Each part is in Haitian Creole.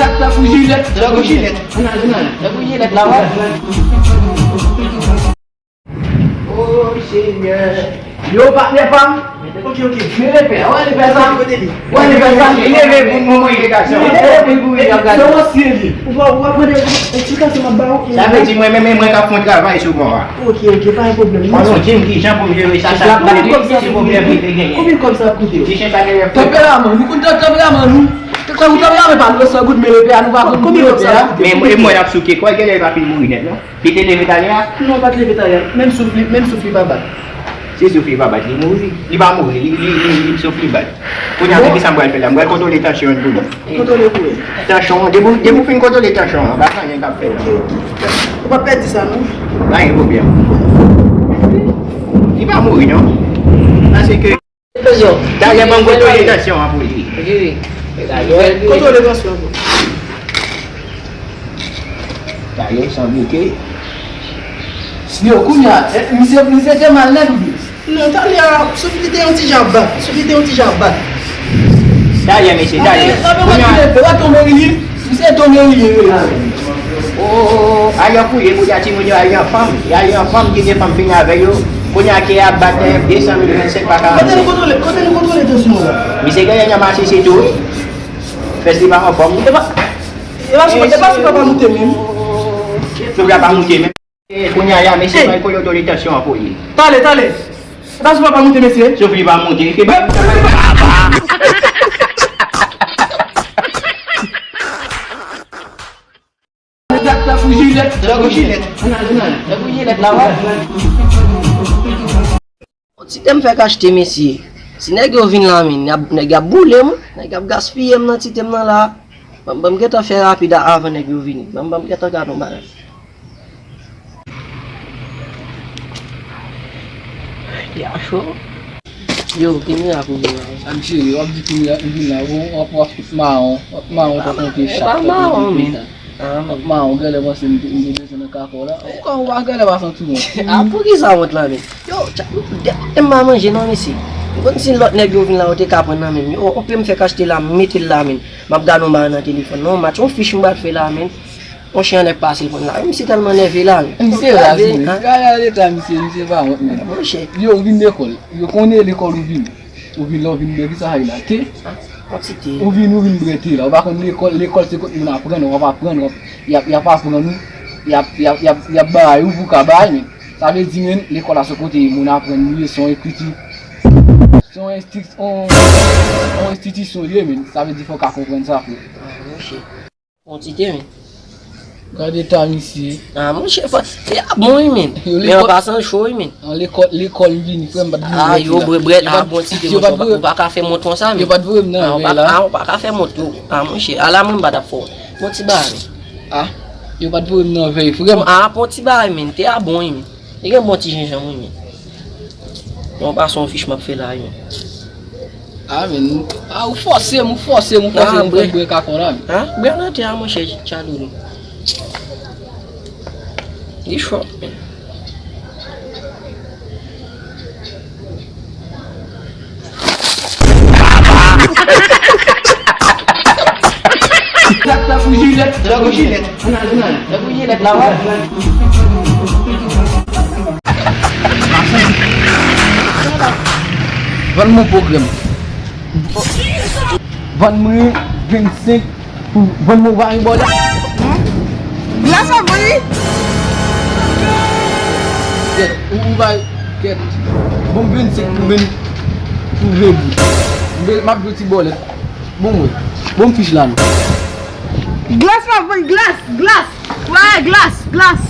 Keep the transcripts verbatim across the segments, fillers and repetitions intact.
Tankou jilèt, tankou jilèt. Ann al, ann al. Tankou jilèt la, wè. Oh, Senyè. Yo, patnè pa m. Ok, ok. Men lepè, wè lepè sa. Kote li? Wè lepè sa. Li leve pou nou manje gason. Li leve pou nou manje gason. Se yon sye li. Ou pa, ou pa pran de eksplikasyon m ap ba ou. Sa vle di mwen menm, mwen k ap fè yon travay sou kò a. Ok, ok, pa gen pwoblèm. Konnen w di m kijan pou m jere sa, sa. Konbyen kòb sa ap koute? Konbyen kòb sa ap koute? Ti chen sa gen lè. Tanperaman, nou konn tanperaman nou. Tanperaman pa nou san goud, men lepè a nou pa konn. Konbyen kòb sa ap koute? Men mwen, mwen ap souke kò, genlè li pa fin mouri nèt non. Li te leve talè a? Non, pa t leve talè a. Menm souf li, menm souf li pa bat. Se souf li pa bat, li mouri. Li pa mouri, li, li, li, li souf li bat. Kounye a, men kisa m pral fè la? M pral kontwole tansyon an pou li. Kontwole pou li. Tansyon an, depi, depi w fin kontwole tansyon an, pa gen anyen k ap fèt. Ok. Ou p ap pèdi sa, non? Pa gen pwoblèm. Li pa mouri, non. Paske Talè ban m kontwole tansyon an pou li. Wi, wi. Kontwole tansyon an pou li. Talè sanble ke. Yo, kounye a, eh, misye, misye te mal nèt oubyen? Non, talè a, souf li te yon ti jan ap bat. Souf li te yon ti jan ap bat. Talè, mesye, talè. Kounye a. Misye tonbe li ye. Oh, oh, oh, oh. Ayan fouye, kounye a timoun yo, ayan fanm, ayan fanm ki gen fanm fini avè yo. Kounye a kè a bat, eh, de san mil vennsenk pa ka. Kote nou kontwole, kote nou kontwole tansyon an la? Misye genyen nan masisi tou, wi. Fès li pa anfòm. E pa, e pa souf, e pa souf la pa moute menm. Souf la pa moute menm. Eh, kounye a, mesye, pral kontwole tansyon an pou li. Talè, talè. E pa souf la pa moute, mesye. Souf li pa moute. Tankou jilèt, tankou jilèt. Ann al, ann al. Tankou jilèt la, wè. Bon, ti te m fèk achte, mesye. Si nèg yo vin la, men, y ap, nèg y ap boule m, nèg y ap gaspiye m nan ti te m nan la. Ban m, ban m gentan fè rapid a, avan nèg yo vini. Ban m, ban m gentan gade yon bagay. Ya cho. Yo, ki mirak ou vin la? Sa m cheri, w ap di ki mirak m vin la, w ap, w ap fout mawon, w ap mawon tankou yon pye chat, tankou yon pye petan. W ap mawon, genlè panse m te, m te bezwen nan kakò la. Ou ka, ou pa genlè pa santi wont. A, poukisa wont la, men? Yo, tcha, de, de m pa manje non, mesye. M konn si lòt nèg yo vin la, yo te ka pran nan men m. Yo, yon pye m fèk achte la, m mete l la, men. M ap gade yon bagay nan telefòn non, match, yon fich m pral fè la, men. Yon chen nèg pase l pran la. Misye tèlman nève la, men. Misye raz, men. Gade leta misye, misye pa wont, men. Monchè. Yo, ou vin lekòl. Yo konnen lekòl ou vin. Ou vin la, ou vin bwè, kisa sa ye la? Te? Ou vin, ou vin bwè te la. Ou pa konn lekòl, lekòl se kote moun aprann, w ap aprann, w ap, y ap, y ap aprann ou, y ap, y ap, y ap, y ap bay ou pou w ka bay, men. Sa vle di, men, lekòl la se kote moun aprann li ye, se yon ekriti. Se yon enstik-, yon, yon enstitisyon li ye, men. Sa vle di fò w ka konprann sa, frè. Yon ti te, men. Gade eta misye. A, monchè, fò, te a bon, wi, men. Men an pasan, l cho, wi, men. An lekòl, lekòl m vini, frè m, pa t vini bwè te la. A, yo, bwè, bwè, a, bon ti te, monchè, ou pa, ou pa ka fè mont konsa, men. Yo pa t voye m nan vèy la. A, ou pa ka fè mont, yo. A, monchè, ala mwen m pa t ap fè w. Bon ti bagay, men. A, yo pa t voye m nan vèy, frè m. A, bon ti bagay, men. Te a bon, wi, men. Li gen bon ti jenjanm, wi, men. Bon, pa se yon fich m ap fè la, wi, men. A, men, a, ou fòse m, ou fòse m, ou fòse m, ou fè m bwè kakò la, men. A, bwè nan te a, monchè, tchadoulou. Li cho, men. Tankou jilèt, tankou jilèt. Ann al, ann al. Tankou jilèt la, wè. Vann mwen pwogram. Vann mwen vennsenk pou vann mwen vare bòlèt. Glas ap vann wi. Kèt, ou, ou bay, kèt. Bon, vennsenk pou vin, pou vin. M ap jwe ti bòlèt. Bon, mwen. Bon, fich la, non. Glas ap vann, glas, glas. Wè, glas, glas.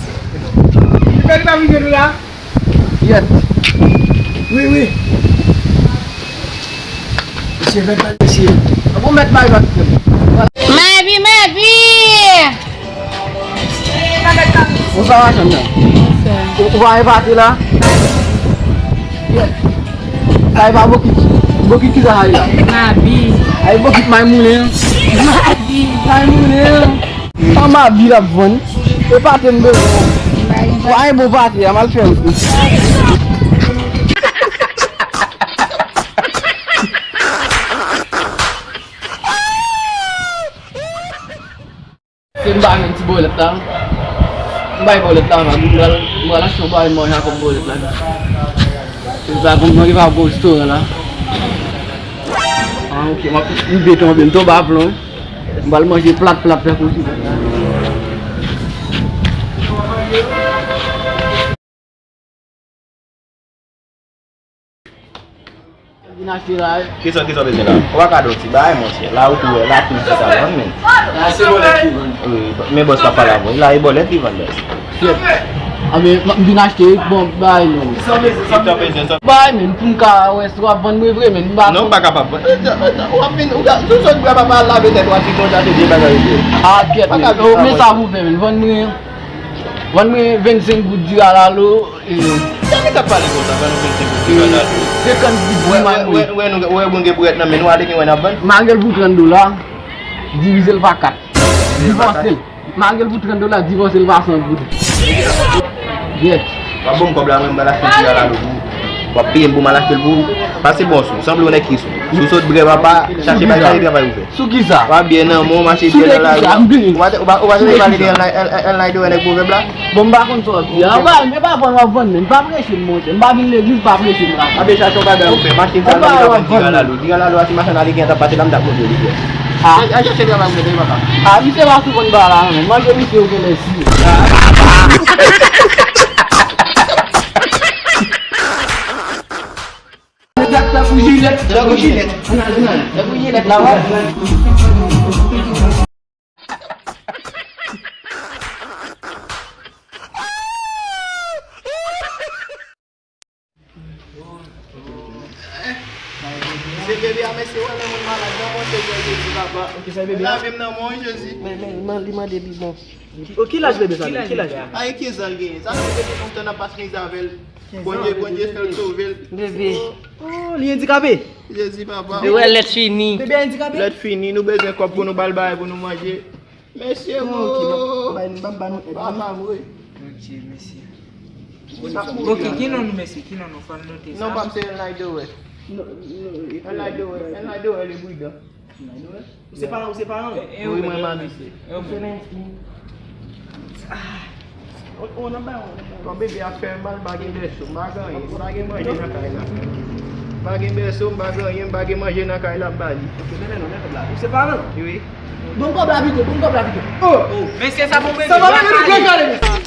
Li pa vin jwenn ou la? Yèt. Wi, wi. Mesye, vèt la, mesye. Bon, mèt bay bat frè m. Mèbi, mèbi! Bonswa, machann nan. Ou, ou pa epate la? Yèt. Sa e pa bokit. Bokit ki sa a ye la? Mabi. Ay, bokit may moulen. Mabi. May moulen. An mabi l ap vann. E pate m bezwen. Wa e bon pate a, m al fè yon kou. Se m pa jwenn ti bòlèt la. M bay bòlèt la, m pral, m pral achte yon bagay manje ak bòlèt la. Se pa konn mwen ki pa bon restoran la. Ah, ok, m ap, m bete anpil, m tonbe a plon. M pral manje plat, plat, plat, konsi. Vin achte la, wi. Kisa, kisa w bezwen la? Ou pa ka di yon ti bagay, monchè. La ou tou wè, la tou se sa vann, men. La se bòlèt ki vann. Wi, men bòs la pale avè w. La e bòlèt li vann, bòs. Shit. Anben, m vin achte, bon, bay, men. Kisa w bezwen, sa? Bay, men, pou m ka wè si w ap vann mwen vre, men. M pa... Non, m pa kapab vann. W ap vin, ou ka, sou sot bra papa al lave tèt ou, ap vin konn chache vye bagay yo. Ah, kèt, men. Men sa pou fè, men. Vann mwen, vann mwen vennsenk goud diri a lalo. Sa ki t ap pale konsa, ban nou vennsenk goud, ki sa la tou? Senkant goud di may mwen. Wè, wè, wè, nou, wè, bon, gen bwèt nan men nou, ale gen wè n ap vann. M a gen l pou trant dola, divize l pa kat. Divòse l. M a gen l pou trant dola, divòse l pa san goud. Yèt. W ap ban m kòb la, mwen, m pral achte ti a la tou. W ap peye m pou m al achte l pou ou. Pase bon sou, sanble yon nèg ki sou. Si w sot brè papa, chache bay, chache travay ou fè. Sou kisa? W ap byen nan men w, mache byen nan lari a. Ou pa, ou pa, ou pa tande pale de L N I D, L N I D, nèg pwovèb la? Bon, m pa konn sa w ap di. A, bay, men pa vann w ap vann, men. Pa preche m, monchè. M pa vin legliz, pa preche m la. Anben chache yon bagay ou fè. Machin sa nan, m ta pran diri a lalo. Diri a lalo a, si machann ale gen tan pase la, m t ap montre li, frè. Ah. Al, al chache travay ou fè, papa. Ah, misye pa sou konn ba la, non, men. Manje misye, ou gen lè si. Tankou jilèt, tankou jilèt. Ann al, ann al. Tankou jilèt la, wè. Se bebe a, mesye, wè lè moun malad nan, monchè, Jezi, papa. Ok, sa bebe a? Lave m nan men w, Jezi. Men, men, men, li mande bidon. O, ki laj bebe sa menm? Ki laj bebe a? Ay, kenz an l genyen. Sa se bebe nou t ap pase mize avè l. Bondye, Bondye fè l sove l. Bebe. Oh, li andikape? Jezi, papa. Ou wè lèt fini. Bebe andikape? Lèt fini, nou bezwen kòb pou nou ba l bagay pou nou manje. Mesye, non, ok, m ap, m ap, m ap ba nou èd. Papa m, wi. Ok, mèsi. Ok, ki non nou, mesye? Ki non nou? Fò n note sa. Non pa m se L N I D, wè. L N I D, wè. L N I D, wè, le bridan. Ou se paran, ou se paran? Wi, mwen, mami. Bon, bebe ap fè m mal, m pa gen bèso, m pa gen anyen, m pa gen manje nan kay la. M pa gen bèso, m pa gen anyen, m pa gen manje nan kay la, m ba li. Ou se paran? Wi. Bon kòb la pito, bon kòb la pito. Oh! Mesye, sa bon bebe. Sa va bebe, nou gen kale, mesye.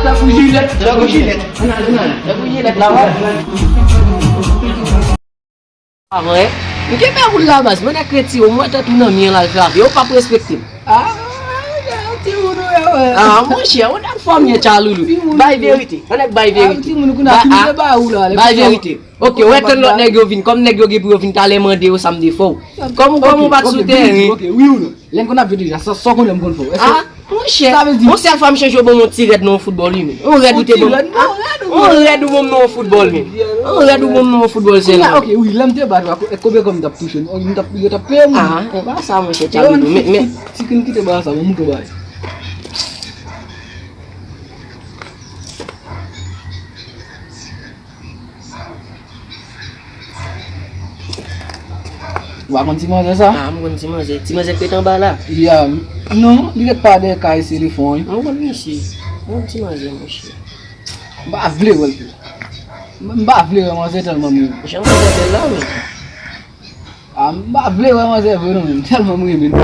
Tankou jilèt, tankou jilèt. Ann al, ann al. Tankou jilèt la, wè. Avè, m gen mè woul la baz, mwen nèg retire, mwen tèt ou nan mye la l frape, ou p ap respekte m. Ah, timoun ou ye, wè. Ah, monchè, ou nan fòm ye tchaloulou. Bay verite, yon nèg bay verite. Timoun ou kounye a fini de ba ou la. Bay verite. Ok, ou wè tann lòt nèg yo vin, kòm nèg yo gen pou yo vin talè mande yo sa m te fè w. Kòm ou, kòm ou pa t sou teren. Ok, wi ou non? Lè n konn ap jwe deja, sa, sa w konnen m konn fè w. Èske... Ah, monchè, yon sèl fwa m chanje w ban m yon ti rèd nan yon foutbòl, wi, men. Yon rèd ou te ban m. Yon rèd ou ban m nan yon foutbòl, men. Yon rèd ou ban m nan yon foutbòl sèlman. Ok, wi, lè m te bat ou a, konbyen kòb m t ap touche? M t ap, yo t ap peye m. Ah, e pa sa, monchè, tchaloulou, men, men. Ti krim ki te ba sa, ban m tou bay. Ou pa konn ti manzè sa? Ah, m konn ti manzè. Ti manzè k ret anba la? Ya, non, li ret pa dèyè kay Selefon, wi. M konn misye. M konn ti manzè, monchè. M pa vle wè l tou. M, m pa vle wè manzè tèlman m renmen. Jan manzè bèl la, wi. Ah, m pa vle wè manzè vre non, men tèlman m renmen l.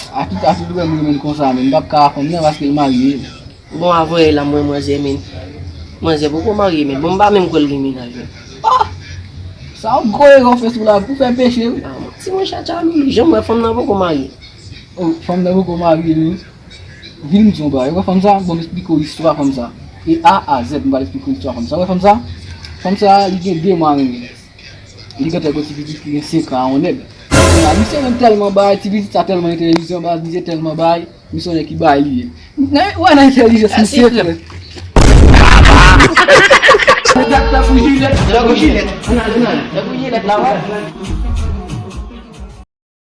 Atout, atout, wè m renmen l konsa, men m p ap ka fanm nan paske l marye. Bon, avanyè la, m wè manzè, men. Manzè poko marye, men. Bon, m pa menm kwè l gen mennaj, men. Oh! Sa yon gwo erè w fè sou lavi, ou fè peche, wi. Ah, ti monchè tchaloulou, jan m wè fanm nan poko marye. Oh, fanm nan poko marye, non. Vin m di w yon bagay, ou wè fanm sa? Bon, m esplike w istwa fanm sa. E A a Z, m pral esplike w istwa fanm sa. Ou wè fanm sa? Fanm sa, li gen de mwa renmen. Li gentan gon ti pitit ki gen senk an a yon nèg. Kounye a, misye menm tèlman bay, ti pitit sa tèlman entèlijan, baz, misye tèlman bay. Misye yon nèg ki bay li ye. Nan, ou wè nan entèlijans misye, frè. Tankou jilèt, tankou jilèt. Ann al, ann al. Tankou jilèt la, wè.